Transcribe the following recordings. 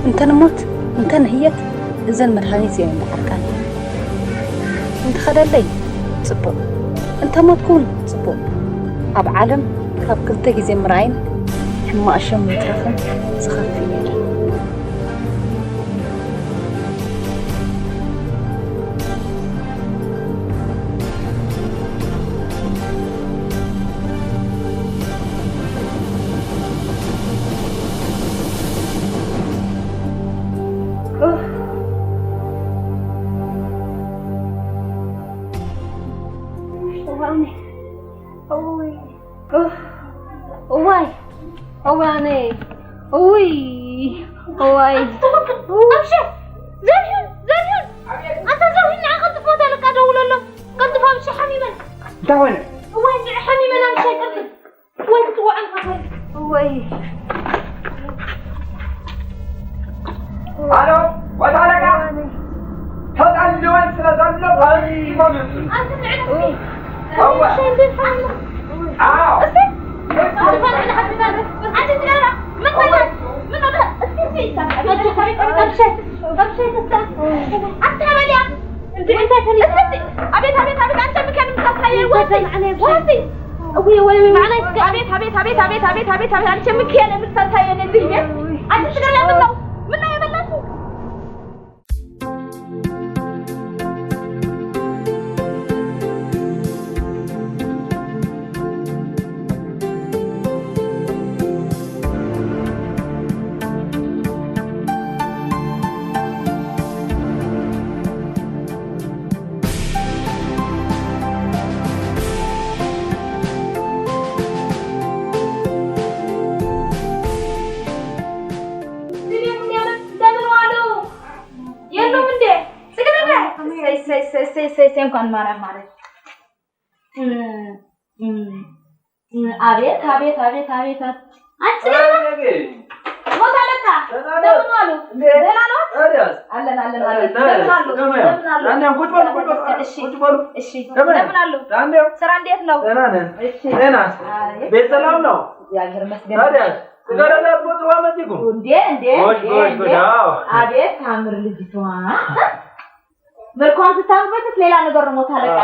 እንተ ንሞት እንተ ንህየት እዘን መድሃኒት እየን እምበኣር ቃል። እንተ ኸደለይ ጽቡቕ፣ እንተ ሞትኩ እውን ጽቡቕ። ኣብ ዓለም ካብ ክልተ ግዜ ምርኣይን ሕማቕ ሸም ምትራፍን ዝኸፍእ የለን። እዋይ እዋይ እዋይ እዋይ እዋይ። ዘርሂን ዘርሂን ኣታ ዘርሂን ንዓ ቀልጥፎ ተለካ ደውለሎም። ቀልጥፎ ኣምሽ ሓሚመን እንታይ ኾይነ? እዋይ ንዓ ሓሚመን ኣምሽ ኣይቀልጥፍ። እዋይ ክትወዓል ካፈል እዋይ። ኣሎ ወታ ኣለቃ ተጣልወን ስለ ዘሎ ኣንተ ንዕረፍ። የሉም እንዴ? ጽግረዳ ሰይ ሰይ ሰይ ሰይ ሰይ ሰይ እንኳን ማርያም ማለት እም፣ እም፣ እም፣ አቤት አቤት አቤት አቤት። አንቺ ጽግረዳ ሞት ኣለካ። እንደምን ዋሉ? ደህና ነው? አለን አለን አለን። እንደምን አሉ? እንደምን አሉ? እሺ እሺ። እንደምን አሉ? ስራ እንዴት ነው? ደህና ነን። እሺ። ጤናስ? አይ። ቤት ሰላም ነው? እግዚአብሔር ይመስገን። ታዲያ ጽግረዳ ትመጡ መጥኩ። እንዴ እንዴ ጎሽ እንዴ ጎሽ እንዴ። ጎሽ። አዎ። አቤት ታምር ልጅቷ። መልኳን ስታምር መቼስ ሌላ ነገር ነው። ሞት አለቃ።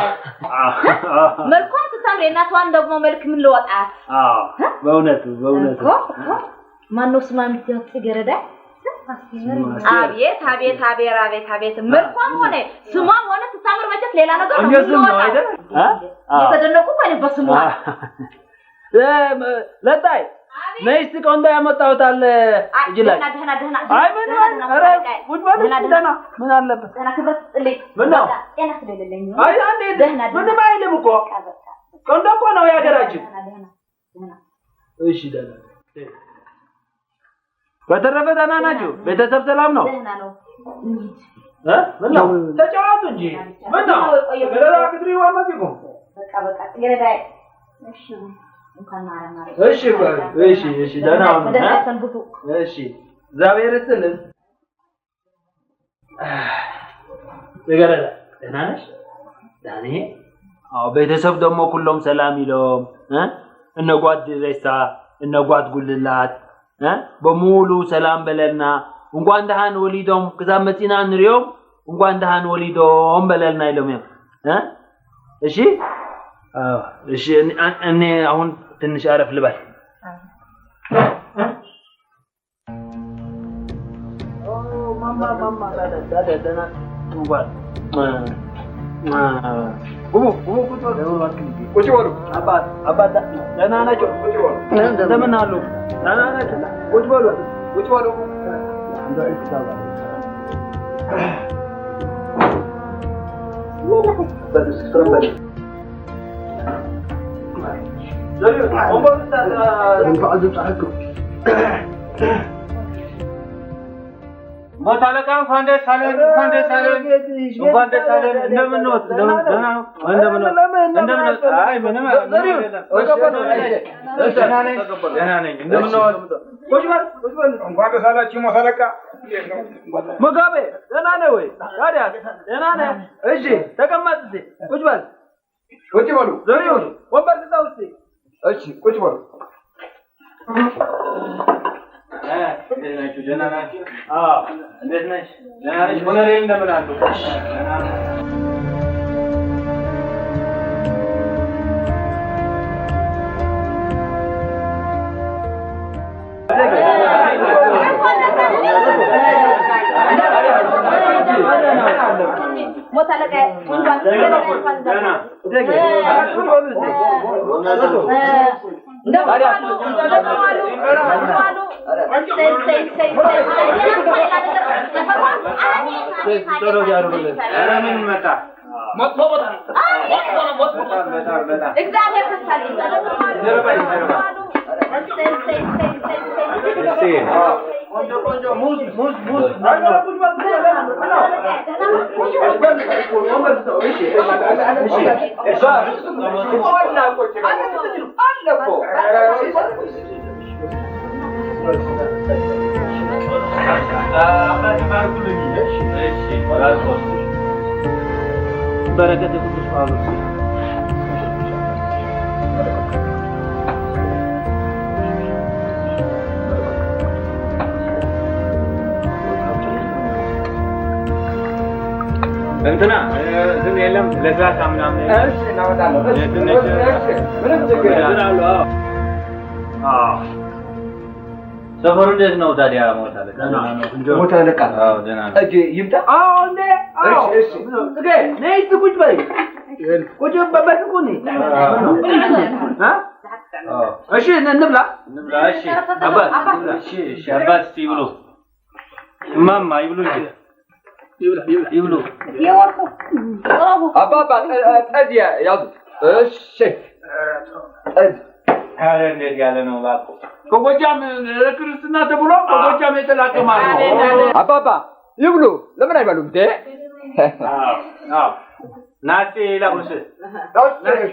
መልኳን ስታምር የእናቷን ደግሞ መልክ ምን ልወጣት? አዎ። በእውነቱ በእውነቱ እኮ እኮ። ማነው ስማ የምትያት ጽገረዳ? አቤት አቤት አቤት አቤት አቤት። መልኳም ሆነ ስሟም ሆነ ስታምር መቼስ ሌላ ነገር ነው። ምን ልወጣት? አ? አ። የተደነቁ እኮ ነው በስሟ። አ። እ፣ ለጣይ ነይ እስቲ ቆንጆ ያመጣሁት አለ። አይ፣ እጅ ላይ። ደህና ደህና ደህና። አይ ምን ደህና ደህና። ኧረ ቁጭ በል እስቲ ደህና። ምን አለበት? ደህና ክብረት ስጥልኝ። ምን ነው? በቃ ጤና ስለሌለኝ ነው። አይ አንዴ ደህና ደህና። ምንም አይልም እኮ። በቃ በቃ። ቆንጆ እኮ ነው የሀገራችን። ደህና ደህና ደህና። እሺ ደህና። በተረፈ ደህና ናችሁ? ቤተሰብ ሰላም ነው? ደህና ነው። እንሂድ። እ? ምን ነው? ተጫወቱ እንጂ። ምን ነው? ገረዳ ግድሪ ዋመት ይቆም። በቃ በቃ ገረዳ። እሺ እንኳን ማረም ማረም። እሺ በል። እሺ እሺ ደህና ሁኑ። ደህና እ? ሰንብቱ። እሺ እግዚአብሔር ይስጥልን። ገረዳ ደህና ነሽ? ዳኒ? አዎ ቤተሰብ ደግሞ ኩሎም ሰላም ኢሎም እ? እነ ጓድ ሬሳ እነ ጓድ ጉልላት እ? በሙሉ ሰላም በለልና። እንኳን ደሃን ወሊዶም ክሳብ መጺና ንሪኦም እንኳን ደሃን ወሊዶም በለልና ኢሎም እዮም እ? እሺ አዎ እሺ። እኔ አሁን ትንሽ አረፍ ልበል። ግቡ፣ ግቡ፣ ቁጭ በሉ። ቁጭ በሉ። አባት፣ አባት፣ ደህና ናቸው? ቁጭ በሉ። እንደምን አሉ? ደህና ናቸው? ቁጭ በሉ። ቁጭ በሉ። ወንበሩ እንኳን ደስ አላችሁ። ሞት አለቃ እንኳን ደስ አለን፣ እንኳን ደስ አለን፣ እንኳን ደስ አለን። እንደምን ነው? እንደምን፣ ደህና ነው? እንደምን ነው? እንደምን ነው? አይ፣ ምንም፣ ምንም አይደለም። እሺ፣ እሺ፣ ደህና ነኝ፣ ደህና ነኝ። እንደምን ነው? ቁጭ በል፣ ቁጭ በል። እንኳን ደስ አላችሁ ሞት አለቃ። መጋቤ፣ ደህና ነህ ወይ? ታዲያ ደህና ነህ? እሺ፣ ተቀመጥ እስኪ። ቁጭ በል። ቁጭ በሉ። ዘሪሁን፣ ወንበር ስጣው እስኪ። እሺ፣ ቁጭ በሉ። እ፣ እንዴት ናችሁ? ደህና ናችሁ? አዎ። እንዴት ነሽ? ደህና ነሽ? ኮሎኔል እንደምን አሉ? ደህና ነው። ሞት አለቃ፣ እንኳን ደህና። ምን መጣ? መጥፎ ቦታ ነው። መጥፎ ነው፣ መጥፎ ቦታ። በጣም፣ በጣም፣ በጣም። እግዚአብሔር ተሳለኝ። ጀርባ፣ ጀርባ። እስቲ። ቆንጆ፣ ቆንጆ። ሙዝ፣ ሙዝ፣ ሙዝ። በረከት የቅዱስ ጳውሎስ። እንትና፣ እ፣ ዝም የለም፣ ለስላሳ ምናምን። እሺ፣ እናመጣለን። እሺ፣ የድንች እሺ፣ ምንም ችግር የለም። አዎ። አዎ። ሰፈሩ እንዴት ነው ታዲያ? ሞት አለቃ? ደህና ነው። ሞት አለቃ? አዎ፣ ደህና ነው። እጅ ይምጣ። አዎ፣ እንዴ? አዎ። እሺ፣ እሺ። ጽጌ፣ ነይ እስቲ ቁጭ በይ። ቁጭ በ-፣ በስኩኒ። አዎ። አ? አዎ። እሺ፣ ን-፣ እንብላ። እንብላ፣ እሺ። አባት፣ እሺ፣ እሺ፣ አባት እስቲ ይብሉ። እማማ ይብሉ እንጂ። ይብሉ፣ ይብሉ፣ ይብሉ። አባባ፣ ጠ-፣ ጠጅ ያ-፣ ያዙ። እሺ። ጠጅ። ኧረ እንዴት ያለ ነው እባክዎ። ከጎጃም ለክርስትና ተብሎ ከጎጃም የተላከ ማር ነው። አባባ፣ ይብሉ። ለምን አይበሉም እንዴ? አዎ፣ አዎ። ናቲ ላሙስ። ተመሳሳይ።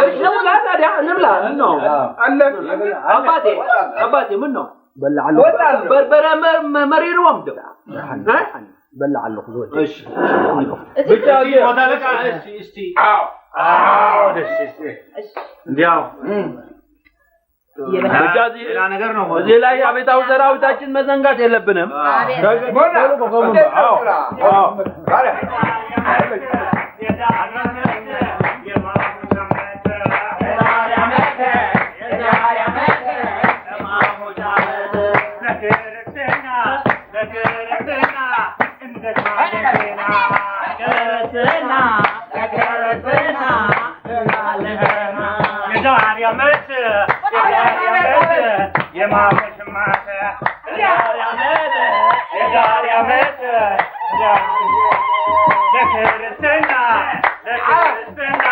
እሺ፣ እንብላ ታዲያ፣ እንብላ። ምን ነው? አለ። አባቴ፣ አባቴ፣ ምን ነው? በላዕ ኣለኹ። በርበረ መ-፣ መ-፣ መሪርዎም ዶ? እ? በላዕ ኣለኹ ዝወደ። እሺ። ብቻ እዚህ ቦታ ለቃ፣ እስቲ፣ እስቲ። አዎ። አዎ፣ ደስ፣ እስቲ። እንዲያው። እም። ብቻ እዚህ ሌላ ነገር ነው። እዚህ ላይ አቤታዊ ሰራዊታችን መዘንጋት የለብንም። አቤት። ደግ-፣ ሞላ። ደግ-፣ ደግ-፣ አዎ። አዎ። የዛሬ ዓመት፣ የዛሬ ዓመት የማሙሽ ማተ፣ የዛሬ ዓመት፣ የዛሬ ዓመት ለክርስትና፣ ለክርስትና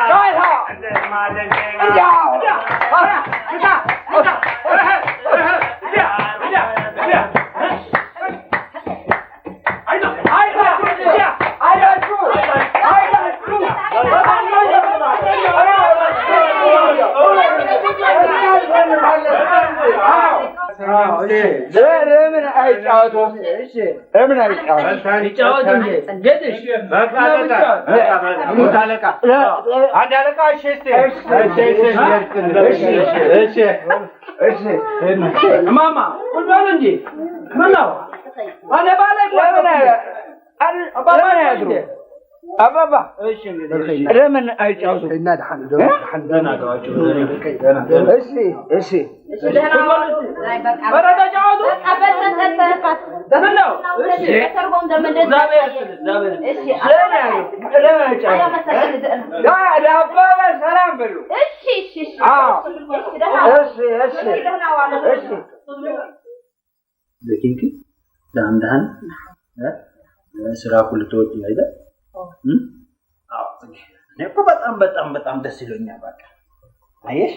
እንደማለኝ። ለምን አይጫወቱም? ለምን አይጫወቱም? ይጫወቱ እንጂ። ጌትሽ፣ በቃ፣ በቃ፣ በቃ። አንድ አለቃ፣ እሺ፣ እስቲ። እሺ፣ እሺ፣ እሺ። እሺ። እማማ፣ ቁጭ በሉ እንጂ። ምን ነው? ባለ፣ ባለ፣ ለምን አይ-፣ አል-፣ አባባ ለምን አያድሩ? እንዴ? ኣባባ እሺ እንግዲህ እሺ። ለምን አይጫወቱ? እና ደሓን ዶ ደሓን ዶ ደህና ተዋቸው። እሺ እሺ። ኧረ ተጫወቱ። ምን ነው? እሺ። እግዚአብሔር ይስጥልኝ፣ እግዚአብሔር ይስጥልኝ። ለምን አይጫወቱ? ያ ለአባባ ሰላም በሉ። አዎ። እሺ እሺ እሺ። ለኪንኪ ደህን ደህን እ? ስራ ኩሉ ተወዲ አይደል? እም? አዎ፣ ጽጌ። እኔ እኮ በጣም በጣም በጣም ደስ ይለኛል። በቃ አየሽ፣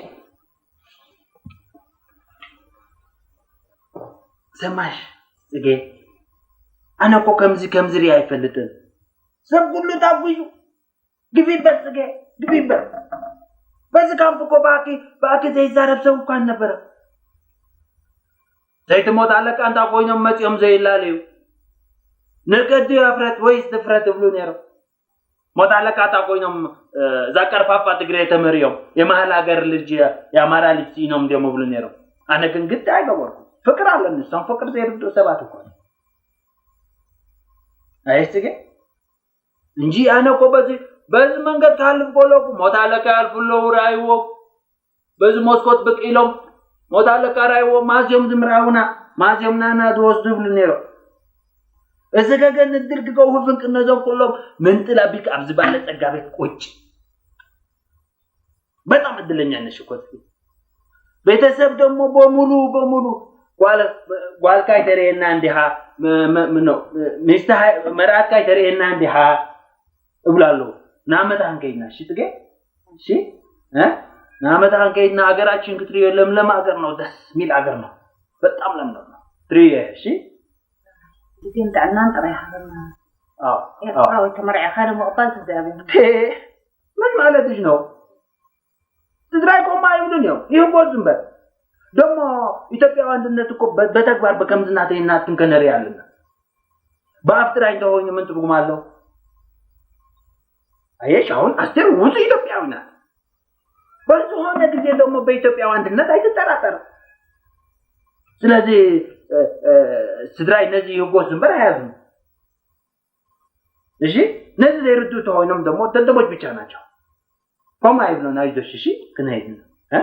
ሰማሽ ጽጌ፣ ኣነ እኮ ከምዚ ከምዚ ሪኣ ኣይፈልጥን። ሰብ ኩሉ ታጉዩ ግቢበት ጽጌ፣ ግቢበት። በዚ ካምፕ እኮ ብኣኪ ብኣኪ ዘይዛረብ ሰብ እኳ ኣልነበረን። ዘይትሞት ኣለካ እንታ ኮይኖም መጺኦም ዘይላለዩ። ንቅዲ ኣፍረት ወይስ ድፍረት እብሉ ነይሮም። ሞት ኣለካ እታ ኮይኖም፣ እ፣ እዛ ቀርፋፋ ትግሬ ተመሪዮም የመሃል ሃገር ልጅ የኣማራ ልጅ ስኢኖም እንዲዮም እብሉ ነይሮም። ኣነ ግን ግዲ ኣይገበርኩ። ፍቅር ኣለኒ፣ እሶም ፍቅር ዘይርድኡ ሰባት እኮ እዮም። ኣየሽ ጽጌ? እንጂ ኣነ እኮ በዚ በዚ መንገድ ክሃልፍ ከለኩ ሞት ኣለካ ያልፉ ኣለዉ ርኣይዎ። በዚ መስኮት ብቅ ኢሎም ሞት ኣለካ ርኣይዎ። ማዝዮም ዝምርኣውና ማዝዮም ናና ዝወስዱ ይብሉ ነይሮም። እዚ ገገን እድል ክገው ፍንቅ ነዞም ኩሎም ምንጥል ኣቢልካ ኣብዚ ባለ ጸጋ ቤት ቁጭ። በጣም እድለኛ ነሽ እኮ። ቤተሰብ ደግሞ በሙሉ በሙሉ ጓል ጓልካ ይተርእየና እንዲኻ ም- ም- ምን ነው ሚስትኻ መርኣትካ ይተርእየና እንዲኻ እብሉ ኣለዉ። ንኣመት ክንከይድና እሺ ጽጌ እሺ እ ንኣመት ክንከይድና ሀገራችን ክትርእዮ ለምለም ሀገር ነው፣ ደስ የሚል ሀገር ነው። በጣም ለምለም ነው። ትርእየ እሺ። ግን ጥዕናን ጥራይ ሃበና። አዎ አዎ። ኤርትራዊ ተመርዕኻ ንምቕባል ትዛረብ። ሄ፣ ምን ማለትሽ ነው? ትግራይ እኮ እማ አይብሉን እዮም። ይህ እኮ ዝም በል። ደግሞ ኢትዮጵያዊ አንድነት እኮ በ- በተግባር በከምዚ ናተይ ናትክን ከነርኢ ኣለና። ብኣፍ ጥራይ እንተኾይኑ ምን ትርጉም ኣለዎ? ኣየሽ፣ አሁን ኣስቴር ውጹእ ኢትዮጵያዊ ናት። በዝኾነ ጊዜ ደግሞ በኢትዮጵያዊ አንድነት ኣይትጠራጠር። ስለዚ እ፣ እ፣ ስድራይ ነዚ ይህጎስ እምበር ኣያዝኑ። እሺ፣ ነዚ ዘይርድኡ ተኾይኖም ደግሞ ደደቦች ብቻ ናቸው። ከምኡ ኣይብሎን፣ ኣይዞሽ፣ እሺ፣ ክንሄድ ኢና። እ?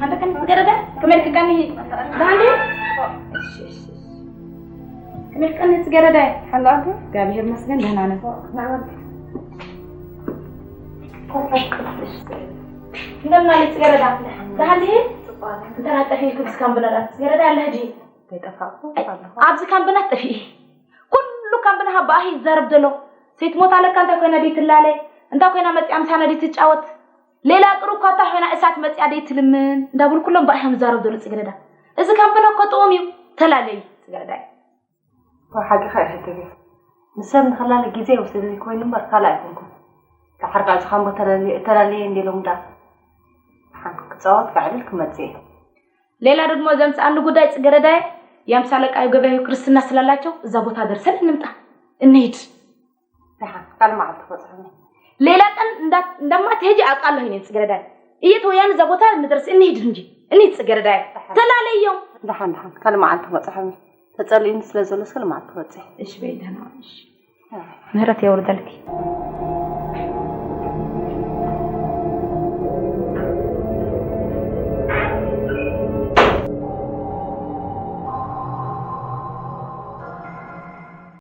ሓንተ ከን ገረዳ ከመልክካኒ ዳንዴ እሺ እሺ እሺ ከመልክካኒ ገረዳ ሓላቱ ጋብሄር መስገን ደህና ነህ እንደምን ኣለች ገረዳ? ደህና ነህ? እንተ ናጠፊ ክብስ ካምብነራት ገረዳ ኣለህ ጂ? ከይጠፋእኩ ኣለኹ። ኣብዚ ካምብናት ጠፊኤ። ኩሉ ካምብና ሃባ ኣሂ ይዛረብ ዘሎ። ሰይትሞት ኣለካ እንታይ ኮይና ደይ ትላለ? እንታይ ኮይና መጽያ ምሳና ደይ ትጫወት? ሌላ ጥሩ እኳ እንታይ ኮይና እሳት መጽያ ደይ ትልምን? እንዳበሉ ኩሎም ብኣሂ ይዛረብ ዘሎ ጽገረዳ። እዚ ካምብና እኮ ጥዑም እዩ። ተላለዩ ጽገረዳ። ሓቂ ኸ ይሕተብ እዩ። ንሰብ ንኽላለ ግዜ ይወስደልኒ ኮይኑ እምበር ካልእ ኣይኮንኩን። ደሓር ከኣ ዝኻንቦ ተላልየ እንዲ ኢሎም ደኣ ሓንቲ ክጻወት ከዕልል ክመጽእ እየ። ሌላ ደግሞ ዘምጽኣኒ ጉዳይ ጽገረዳየ፣ የአምሳ አለቃ ገበያው ክርስትና ስላላቸው እዛ ቦታ ደርሰን እንምጣ። እንሂድ። ደሓን ካልእ መዓልቲ ክበጽሐኒ። ሌላ ቀን እንዳ- እንደማትሄጂ አውቃለሁ እኔ ጽገረዳየ። እየት ወያነ እዛ ቦታ እንደርስ እንሂድ እንጂ። እንሂድ ጽገረዳየ። ተላለዮም። ደሓን ደሓን ካልእ መዓልቲ ክበጽሐኒ። ተጸሊኡኒ ስለ ዘሎ እስከ ልማዓልቲ ክወጽእ። እሺ በይ ደህና ዋልሽ። ምህረት የውርደልኪ።